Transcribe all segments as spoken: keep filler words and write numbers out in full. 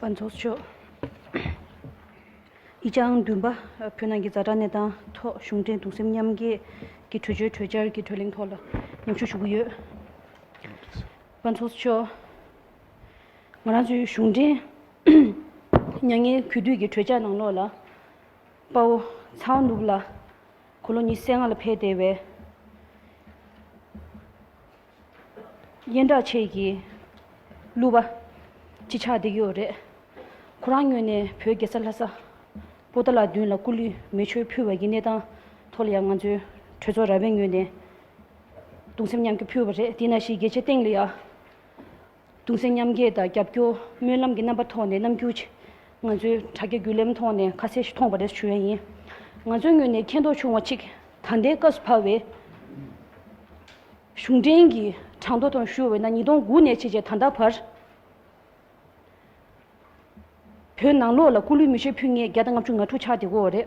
པ་ཚོགས་ཆོག་ཨི་ཅང་བདུན་པ། བོད་ནང་གི་ཛ་དྲག་གནས་སྟངས་ཐོག་གཞུང་འབྲེལ་གདུང་སེམས་མཉམ་སྐྱེད་ཀྱི་གྲོས་ཆོད་གྲོས་འཆར་གྱི་གྲོས་གླེང་ཐོག་ལ་མཉམ་ཞུགས་ཞུ་གི་ཡོད། པ་ཚོགས་ཆོག་ང་རང་ཚོའི་གཞུང་འབྲེལ་མྱ་ངན་གུས་འདུད་ཀྱི་གྲོས་འཆར་ནང་ལོགས་ལ། དཔའ་བོ་ཚ་བ་ནུབ་ལ། དགུང་ལོ་ཉི་ཤུ་རྩ་ལྔ་ལ་ཕེབས་བསྡད་པའི་སྙན་གྲགས་ཆེ་གི་གླུ་པ་ཅིག་ཆགས་བསྡད་ཀྱི་ཡོད་རེད། ཁོ་རང་ངོས་ནས་བོད་རྒྱལ་ས་ལྷ་ས་པོ་ཏཱ་ལ་མདུན་ལ་སྐུ་ལུས་མེ་མཆོད་ཕུལ་བ་གི་གནས་སྟངས་ཐོག་ལ་ཡང་ང་ཚོའི་གྲོས་ཚོགས་ར་བའི་ངོས་ནས་གདུང་སེམས་མཉམ་སྐྱེད་ཕུལ་བ་རེད། དེ་ནང་བཞིན་རྒྱལ་སྤྱིའི་སྟེང་ལ་ཡང་། གདུང་སེམས་མཉམ་སྐྱེད་དང་རྒྱབ་སྐྱོར་སྨོན་ལམ་གྱི་རྣམ་པ་ཐོག་ནས་རྣམ་འགྱུར་ཅིག་ང་ཚོའི་དྲ་རྒྱ་བརྒྱུད་ལམ་ཐོག་ནས་ཁ་གསལ་ཞིག་མཐོང་བ་རེད་ཞུ་ཡ་ཡིན། ང་ཚོའི་ངོས་ནས་མཁྱེན་རྟོགས་བྱུང་བ་གཅིག་ད་ལྟའི་སྐབས་སུ་བབས་པའི་གཞུང་འབྲེལ་གྱི་གྲངས་ཐོ་དང་ཞུ་བས་ན་ཉིས་སྟོང་དགུ་ནས་བྱས་རྗེས་ད་ལྟ་བར། བོད་ནང་ལོགས་ལ་སྐུ་ལུས་མེ་མཆོད་ཕུལ་མཁན་བརྒྱ་དང་ལྔ་བཅུ་ང་དྲུག་ཆགས་བསྡད་ཡོད་རེད།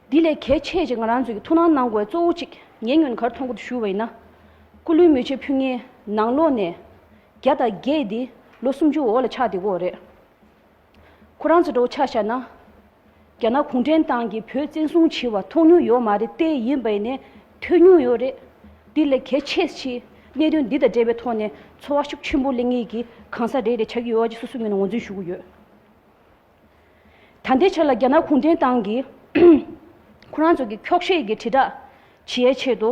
འདི་ལས་གལ་ཆེ་ཆེ་ང་རང་ཚོས་ཀྱི་ཐུགས་སྣང་གནང་དགོས་གཙོ་བོ་གཅིག་ངའི་ངོས་ནས་ག་རེ་མཐོང་གི་འདུག་ཞུ་བ་ཡིན་ན། སྐུ་ལུས་མེ་མཆོད་ཕུལ་མཁན་ནང་ལོགས་ནས་བརྒྱ་དང་བརྒྱད་འདི་ལོ་སུམ་ཅུ་འོག་ལ་ཆགས་བསྡད་ཡོད་རེད། ཁོ་རང་ཚོ་འདྲ་བོ་ཆ་བཞག་ན། རྒྱ་ནག་གུང་ཁྲན་ཏང་གིས་བོད་བཙན་བཟུང་བྱས་པ་མཐོང་མྱོང་ཡོད་མ་རེད་དེ། ཡིན་པ་ཡིན་ནའི་ཐོས་མྱོང་ཡོད་རེད། འདི་ལས་གལ་ཆེ་ཆེ་གནད་དོན་འདི་དང་འབྲེལ་བའི་ཐོག་ནས་ཚོར་བ་ཤུགས་ཆེན་པོ་སླེབས་མཁན་གྱི་གང་ཟག་རེ་རེ་ཆགས་ཀྱི་ཡོད་པ་ཅིག་སོ་སོའི་ངོས་ནས་ངོས་འཛིན་ཞུ་གི་ཡོད། ད་ལྟའི་ཆར་ལ་རྒྱ་ནག་གུང་ཁྲན་ཏང་གིས་ཁོ་རང་ཚོ་གི་འཁྱོག་བཤད་ཀྱི་དྲིལ་བསྒྲགས་བྱེད་ཡའི་ཆེད་དུ་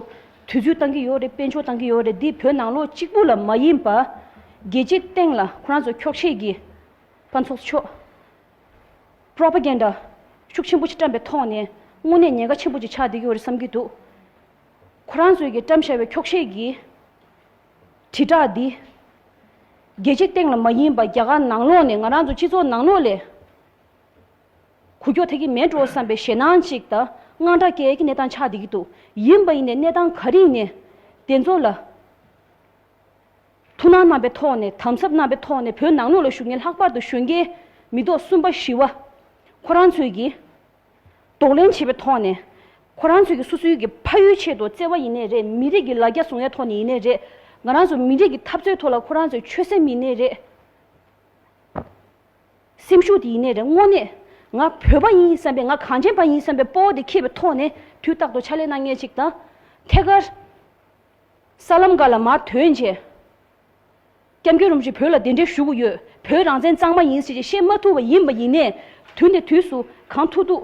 དུས་ཚོད་བཏང་གི་ཡོད་རེད། དཔལ་འབྱོར་བཏང་གི་ཡོད་རེད། འདི་བོད་ནང་ལོགས་གཅིག་པུ་ལ་མ་ཡིན་པ། རྒྱལ་སྤྱིའི་སྟེང་ལ་ཁོ་རང་ཚོ་འཁྱོག་བཤད་ཀྱི་པ་ཚོགས་ཆོག་པྲོ་པ་གན་ཌ་ཤུགས་ཆེན་པོ་ཞིག་བཀྲམ་པའི་ཐོག་ནས་དངོས་གནས་ཉེན་ཁ་ཆེན་པོ་ཅིག་ཆགས་བསྡད་ཀྱི་ཡོད་རེད་བསམ་གྱི་འདུག་ཁོ་རང་ཚོས་ཀྱི་བཀྲམ་བཞག་པའི་འཁྱོག་བཤད་ཀྱི་དྲིལ་བསྒྲགས་འདི་རྒྱལ་སྤྱིའི་སྟེང་ལ་མ་ཡིན་པ་རྒྱ་གར་ནང་ལོགས་ནས་ང་རང་ཚོ་སྤྱི་ཚོགས་ནང་ལོགས་ལ་འགུལ་སྐྱོད་ཐེབས་ཀྱི་མེད་འགྲོ་བསམ་པའི་ཞེད་སྣང་ཅིག་དང་དངངས་སྐྲག་སྐྱེ་ཡས་ཀྱི་གནས་སྟངས་ཆགས་བསྡད་ཀྱི་འདུག་ཡིན་པ་ཡིན་ནའི་གནས་སྟངས་ག་རེ་ཡིན་ནའི་དེ་ཚོ་ལ། ཐུགས་སྣང་གནང་པའི་ཐོག་ནས་དམ་ཟབ་གནང་པའི་ཐོག་ནས་བོད་ནང་ལོགས་ལ་བཞུགས་མཁན་ལྷག་པར་དུ་གཞོན་སྐྱེས་མི་ཐོག་གསུམ་པ་བཞི་པ་ཁོ་རང་ཚོས་ཀྱིས་གདོང་ལེན་བྱེད་པའི་ཐོག་ནས་ཁོ་རང་ཚོས་ཀྱིས་སོ་སོའི་གི་ཕ་ཡུལ་ཆེད་དུ་བརྩེ་བ་ཡིན་ནའི་རེད། མི་རིགས་ཀྱི་ལ་རྒྱ་བཟུང་ཡའི་ཐོག་ནས་ཡིན་ནའི་རེད། ང་རང་ཚོ་མི་རིགས་ཀྱི་འཐབ་རྩོད་ཐོག་ལ་ཁོ་རང་ཚོས་ཆོད་སེམས་ཡིན་ནའི་རེད། སེམས་ཤུགས་དེ་ཡིན་ནའི་རེད། དངོས་གནས་ང་བོད་པ་ཡིན་བསམ་པའི་ང་གངས་ཅན་པ་ཡིན་བསམ་པའི་སྤོབས་པ་དེ་འཁྱེར་བའི་ཐོག་ནས་དུས་རྟག་ཏུ་ཕྱག་ལས་གནང་མཁན་ཅིག་དང་། ཐད་ཀར་ས་ལམ་འགག་ལ་མར་ཐོན་བྱས། སྐྱབས་མགོན་རིན་པོ་ཆེ་བོད་ལ་གདན་འདྲེན་ཞུ་གི་ཡོད། བོད་རང་བཙན་གཙང་མ་ཡིན་ཟེར་བྱས་བཤད་མ་ཐུབ་པ་ཡིན་པ་ཡིན་ནའི་དུས་ནས་དུས་སུ་གང་ཐུབ་ཐུབ།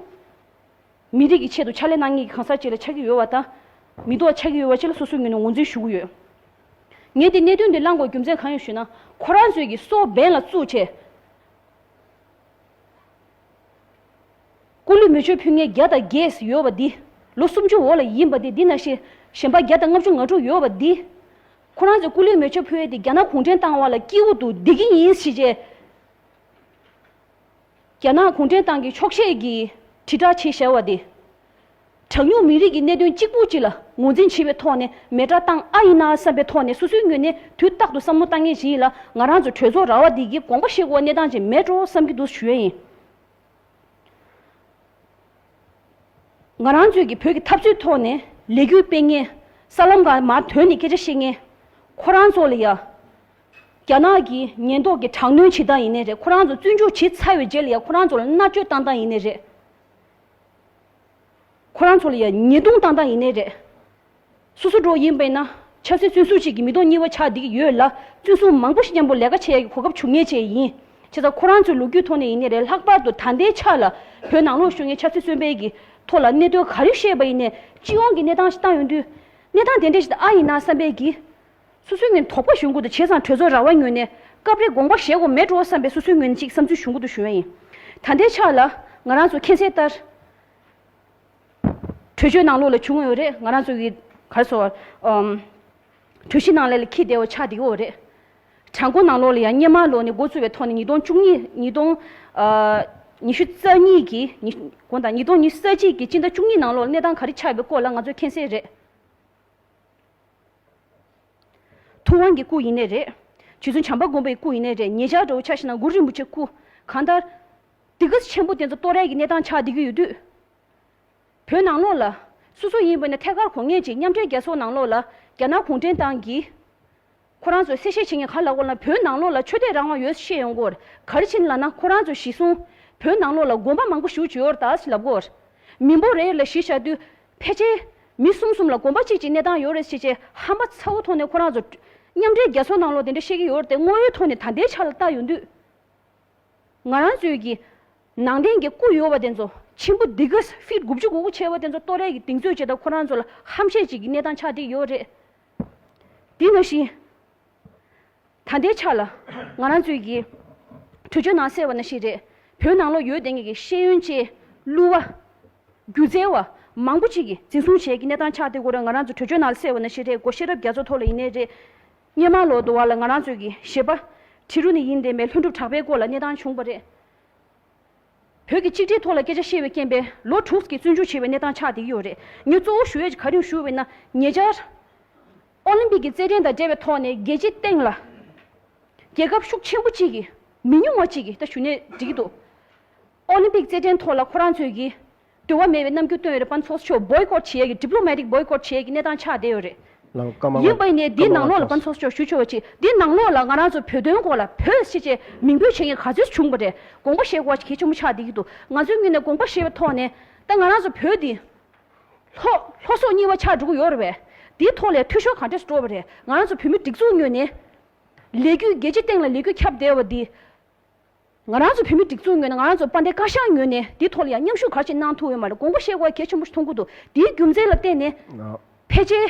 མི་རིགས་ཀྱི་ཆེད་དུ་ཕྱག་ལས་གནང་མཁན་གྱི་གང་ཟག་ཅིག་ལ་ཆགས་ཀྱི་ཡོད་པ་དང་། མི་ཐོག་ཆགས་ཀྱི་ཡོད་པ་ཅིག་ལ་སོ་སོའི་ངོས་ནས་ངོས་འཛིན་ཞུ་གི་ཡོད། ངས་འདི་གནད་དོན་འདི་གླེང་དགོས་རྒྱུ་མཚན་གང་ཡིན་ཞུས་ན། ཁོ་རང་ཚོས་ཀྱི་སྲོག་འབེན་ལ་བཙུགས་བྱས། སྐུ་ལུས་མེ་མཆོད་ཕུལ་མཁན་བརྒྱ་དང་བརྒྱད་ཡོད་པ་འདི། ལོ་སུམ་ཅུ་འོག་ལ་ཡིན་པ་འདི། འདི་ནང་བཞིན་གཞན་པ་བརྒྱ་དང་ལྔ་བཅུ་ང་དྲུག་ཡོད་པ་འདི། ཁོ་རང་ཚོས་སྐུ་ལུས་མེ་མཆོད་ཕུལ་ཡས་འདི་རྒྱ་ནག་གུང་ཁྲན་ཏང་བ་ལ་སྐྱིད་པོ་འདུག་བདེ་གི་ཡིན་ཟེར་བྱས། རྒྱ་ནག་གུང་ཁྲན་ཏང་གི་འཁྱོག་བཤད་ཀྱི་དྲིལ་བསྒྲགས་བྱས་བཞག་པ་དེ། གྲངས་ཉུང་མི་རིགས་ཀྱི་གནད་དོན་གཅིག་པུ་གཅིག་ལ་ངོས་འཛིན་བྱེད་པའི་ཐོག་ནས་མེ་སྲེག་བཏང་ཨ་ཡིན་ན་བསམ་པའི་ཐོག་ནས་སོ་སོའི་ངོས་ནས་དུས་རྟག་ཏུ་བསམ་བློ་བཏང་མཁན་ཞིག་ཡིན་ལ། ང་རང་ཚོ་གྲོས་ཚོགས་ར་བ་འདི་གི་དགོངས་པ་བཞེས་དགོས་གནས་སྟངས་ཅིག་མེད་འགྲོ་བསམ་གྱི་འདུག་ཞུ་ཡས་ཡིན། ང་རང་ཚོས་ཀྱི་བོད་ཀྱི་འཐབ་རྩོད་ཐོག་ནས་ལས་འགུལ་སྤེལ་མཁན། ས་ལམ་འགག་མར་ཐོན་ནས་སྐད་ཆ་བཤད་མཁན། ཁོ་རང་ཚོ་ལ་ཡ། རྒྱ་ནག་གི་ཉེན་རྟོག་གི་དྲག་གནོན་བྱེད་སྟངས་ཡིན་ནའི་རེད། ཁོ་རང་ཚོ་བཙོན་འཇུག་བྱས་ཚར་བའི་རྗེས་ལ་ཡ་ཁོ་རང་ཚོ་ལ་མནར་གཅོད་བཏང་སྟངས་ཡིན་ནའི་རེད། ཁོ་རང་ཚོ་ལ་ཡ་ཉེས་རྡུང་བཏང་སྟངས་ཡིན་ནའི་རེད། སོ་སོ་འདྲ་ཡིན་པས་ན་ཆབ་སྲིད་བཙོན་ཟུར་ཅིག་གི་མི་ཐོག་གཉིས་པ་ཆགས་བསྡད་ཀྱི་ཡོད་ལ། བཙོན་ཟུར་མང་པོ་ཞིག་མཉམ་པོ་ལས་ཀ་བྱེད་ཡ་གི་གོ་སྐབས་བྱུང་མཁན་བཅས་ཡིན། བྱས་ཙང་ཁོ་རང་ཚོའི་ལོ་རྒྱུས་ཐོག་ནས་ཡིན་ནའི་རེད། ལྷག་པར་དུ་ད་ལྟའི་ཆ་ལ་བོད་ནང་ལོགས་བཞུགས་མཁན་ཆབ་སྲིད་བཙོན་པའི་གི་ཐོག་ལ་གནད་དོན་ག་རེ་བཤད་པ་ཡིན་ནའི་སྤྱི་ཡོངས་ཀྱི་གནས་སྟངས་ཤིག་བཏང་ཡོང་དུས། གནས་སྟངས་དེ་འདྲ་ཞིག་ད་ཨ་ཡིན་ན་བསམ་པའི་གི། སོ་སོའི་ངོས་ནས་དོགས་པ་ཞུ་གི་འདུག་བྱས་ཙང་གྲོས་ཚོགས་ར་བ་ངོས་ནས་སྐབས་རེ་དགོངས་པ་བཞེས་དགོས་མེད་འགྲོ་བསམ་པའི་སོ་སོའི་ངོས་ནས་ཅིག་བསམ་ཚུལ་ཞུ་གི་འདུག་ཞུ་ཡ་ཡིན། ད་ལྟའི་ཆ་ལ་ང་རང་ཚོ་མཁྱེན་གསལ་ལྟར། གྲོས་ཆོད་ནང་ལོགས་ལ་བྱུང་ཡོད་རེད། ང་རང་ཚོ་གི་ག་རེ་ཟེར་བ། ཨམ། གྲོས་གཞི་ནང་ལ་འཁྱེར་བསྡད་པ་ཆགས་བསྡད་ཡོད་རེད། གྲངས་འབོར་ནང་ལོགས་ལ་ཡང་སྔོན་མ་ལོ་ནས་འགོ་བཙུགས་པའི་ཐོག་ནས་ཉིས་སྟོང་བཅུ་གཉིས། ཉིས་སྟོང་། ཨ། ཉི་ཤུ་རྩ་གཉིས་ཀྱི་ཉི། དགོངས་དག་ཉིས་སྟོང་ཉི་ཤུ་རྩ་གཅིག་གི་སྤྱི་ཟླ་བཅུ་གཉིས་ནང་ལོགས་གནས་སྟངས་ག་རེ་ཆགས་པའི་སྐོར་ལ་ང་ཚོས་མཁྱེན་གསལ་རེད། ཐུབ་དབང་གི་སྐུ་ཡིན་ནའི་རེད། རྗེ་བཙུན་བྱམས་པ་མགོན་པོའི་སྐུ་ཡིན་ནའི་རེད། ཉེ་ཆར་འདྲ་བོ་ཆ་བཞག་ན་གུ་རུ་རིན་པོ་ཆེའི་སྐུ། གང་ལྟར། དེ་ག་ཚོད་ཆེན་པོ་དེ་ཚོ་གཏོར་ཡས་ཀྱི་གནས་སྟངས་ཆགས་བསྡད་ཀྱི་ཡོད་དུས། བོད་ནང་ལོགས་ལ། སོ་སོ་ཡིན་པ་ན་ཐད་ཀར་གོ་ངེས་ཀྱི་མཉམ་འབྲེལ་རྒྱལ་ཚོགས་ནང་ལོགས་ལ་རྒྱ་ནག་གུང་ཁྲན་ཏང་གིས། ཁོ་རང་ཚོས་གསལ་བཤད་བྱེད་མཁན་ག་རེ་ལབ་དགོས་ལབ་ན། བོད་ནང་ལོགས་ལ་ཆོས་དད་རང་དབང་ཡོད་ཟེར་བཤད་ཡོང་གི་ཡོད་རེད། ག་རེ་བྱས་ནས་ལབ་ན། ཁོ་རང་ཚོ་གཞི་བཟུང་བོད་ནང་ལོགས་ལ་དགོན་པ་མང་པོ་ཞེ་པོ་ཅིག་ཡོད་རེད་ད་ཟེར་ལབ་ཀྱི་ཡོད་རེད། མི་འབོར་རེ་ལ་གཞི་བཞག་དུས་ཕལ་ཆེར་མི་གསུམ་གསུམ་ལ་དགོན་པ་གཅིག་གཅིག་གནས་སྟངས་ཡོད་རེད་ཟེར་བྱས་ཧམ་པ་ཚ་བོ་ཐོག་ནས་ཁོ་རང་ཚོ་མཉམ་འབྲེལ་རྒྱལ་ཚོགས་ནང་ལོགས་དེ་འདྲ་བཤད་ཀྱི་ཡོད་རེད་དེ། དངོས་ཡོད་ཐོག་ནས་ད་ལྟའི་ཆ་ལ་ལྟ་ཡོང་དུས། ང་རང་ཚོའི་གི་ནང་བསྟན་གྱི་སྐུ་ཡོད་པ་དེ་ཚོ་ཆེན་པོ་འདི་ག་ཕིཊ་དགུ་བཅུ་གོ་དགུ་ཆེ་བ་དེ་ཚོ་གཏོར་ཡས་ཀྱི་གདེང་ཚོད་བྱེད་དང་ཁོ་རང་ཚོ་ལ་ཧམ་བཤད་ཅིག་གི་གནས་སྟངས་ཆགས་བསྡད་ཡོད་རེད། དེ་ནང་བཞིན་ད་ལྟའི་ཆ་ལ་ང་རང་ཚོའི་གི་གྲོས་ཆོད་ནང་གསལ་བ་ནང་བཞིན་རེད། བོད་ནང་ལོགས་ཡོད་བསྡད་མཁན་གྱི་ཤེས་ཡོན་ཅན་གླུ་བ་སྒྱུ་རྩལ་བ་མང་པོ་ཅིག་གིས་འཛིན་བཟུང་བྱས་ཀྱི་གནས་སྟངས་ཆགས་བསྡད་ཡོད་རེད། ང་རང་ཚོ་གྲོས་ཆོད་ནང་གསལ་བ་ནང་བཞིན་རེད། སྒོ་ཤེས་རབ་རྒྱ་མཚོ་ཐོག་ལ་ཡིན་ནའི་རེད། སྔོན་མ་ལོ་དུ་བ་ལ་ང་རང་ཚོའི་གི་གཞས་པ་ཁྲི་རུ་ནས་ཡིན་བསྡད་པའི་ལྷུན་གྲུབ་གྲགས་པའི་སྐོར་ལ་གནས་སྟངས་བྱུང་བ་རེད། བོད་ཀྱི་གཅིག་སྒྲིལ་ཐོག་ལ་སྐད་ཆ་བཤད་པའི་རྐྱེན་པས་ལོ་དྲུག་གི་བཙོན་འཇུག་བྱས་པའི་གནས་སྟངས་ཆགས་བསྡད་ཀྱི་ཡོད་རེད། ངས་གཙོ་བོ་ཞུ་ཡས་ཀྱི་ག་རེ་ཞུ་བས་ན། ཉེ་ཆར་ཨོ་ལིམ་པིག་གི་རྩེད་འགྲན་དང་འབྲེལ་བའི་ཐོག་ནས་རྒྱལ་སྤྱིའི་སྟེང་ལ་རྒྱལ་ཁབ་ཤུགས་ཆེན་པོ་གཅིག་གིས་མི་ཉུང་བ་གཅིག་གིས་ད་ཞུ་ནས་འགྲིག་གི་འདུག་ཨོ་ལིམ་པིག་རྩེད་འགྲན་ཐོག་ལ་ཁོ་རང་ཚོས་ཀྱིས་འདོད་པ་མེད་པའི་རྣམ་འགྱུར་སྟོན་ཡོད་རེད། སྤེན་ཚོགས་ཕྱོགས་བོའི་ཀོཊ་བྱེད་ཡས་ཀྱི་ཌི་པི་ལོ་མེ་ཊིག་བོའི་ཀོཊ་བྱེད་ཡས་ཀྱི་གནས་སྟངས་ཆགས་བསྡད་ཡོད་རེད། ལགས་ཀརྨ་ཡིན་པ་ཡིན་ནའི་འདིའི་ནང་ལོགས་ལ་སྤེན་ཚོགས་ཕྱོགས་ཞུ་ཆོག་པ་ཅིག་འདིའི་ནང་ལོགས་ལ་ང་རང་ཚོ་བོད་དོན་སྐོར་ལ་བོད་ཟེར་བྱས་མིང་འབོད་བྱེད་མཁན་ག་ཚོད་བྱུང་བ་རེད། དགོངས་པ་བཞེས་དགོས་པ་ཅིག་གལ་ཆེན་པོ་ཆགས་བསྡད་ཀྱི་འདུག་ང་ཚོའི་ངོས་ནས་དགོངས་པ་བཞེས་པའི་ཐོག་ནས་ད་ང་རང་ཚོ་བོད་འདི་ལྷོ་ལྷོ་སོག་གཉིས་པ་ཆགས་འགྲོ་གི་ཡོད་རེད་པས། འདིའི་ཐོག་ལ་འཐུས་ཤོར་ག་འདྲས་སུ་འགྲོ་བ་རེད། ང་རང་ཚོ་བོད་མི་སྒྲིག་འཛུགས་ངོས་ནས་ལས་འགུལ་རྒྱལ་སྤྱིའི་སྟེང་ལ་ལས་འགུལ་ཁྱབ་བསྡད་པ་འདི། ང་རང་ཚོ་བོད་མི་སྒྲིག་འཛུགས་ངོས་ནས་ང་རང་ཚོ་དཔལ་ལྡན་བཀའ་ཤག་ངོས་ནས་འདིའི་ཐོག་ལ་ཡང་མཉམ་ཞུགས་ག་རེ་བྱས་གནང་ཐུབ་ཡོད་མ་རེད། དགོངས་པ་བཞེས་དགོས་པ་གལ་ཆེན་པོ་ཞིག་མཐོང་གི་འདུག་དེའི་རྒྱུ་མཚན་ལ་བརྟེན་ནས་ཨ། ཕལ་ཆེར་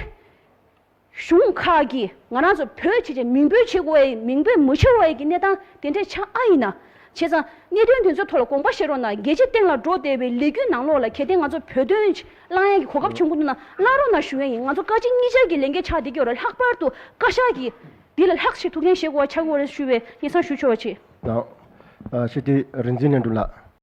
གཞུང་ཁག་གིས་ང་རང་ཚོ་བོད་ཅེས་བྱས་མིང་འབོད་བྱེད་དགོས་པའི་མིང་འབོད་མི་བྱེད་དགོས་པའི་གི་གནས་སྟངས་དེ་འདྲས་ཆགས་ཨ་ཡིན་ན། བྱས་ཙང་གནད་དོན་འདི་ཚོའི་ཐོག་ལ་དགོངས་པ་བཞེས་རོགས་གནང་། རྒྱལ་སྤྱིའི་སྟེང་ལ་འགྲོ་བསྡད་པའི་ལས་འགུལ་ནང་ལོགས་ལ་གལ་ཏེ་ང་ཚོ་བོད་དོན་བླང་ཡས་ཀྱི་གོ་སྐབས་བྱུང་གི་འདུག་ན་བླང་རོགས་གནང་ཞུ་ཡས་ཡིན། ང་ཚོ་བཀའ་སྤྱི་གཉིས་ཆར་གྱི་ལས་འགན་ཆགས་བསྡད་ཀྱི་ཡོད་རེད། ལྷག་པར་དུ་བཀའ་ཤག་གིས་འདི་ལ་ལྷག་ཅིག་ཐུགས་འགན་བཞེས་དགོས་པ་ཆགས་ཀྱི་ཡོད་རེད་ཞུ་བའི་སྙན་སེང་ཞུ་ཆོག་པ་བྱེད། དང་། ཨ། ཞུ་དེ་རིག་འཛིན་ལྷུན་གྲུབ་ལགས།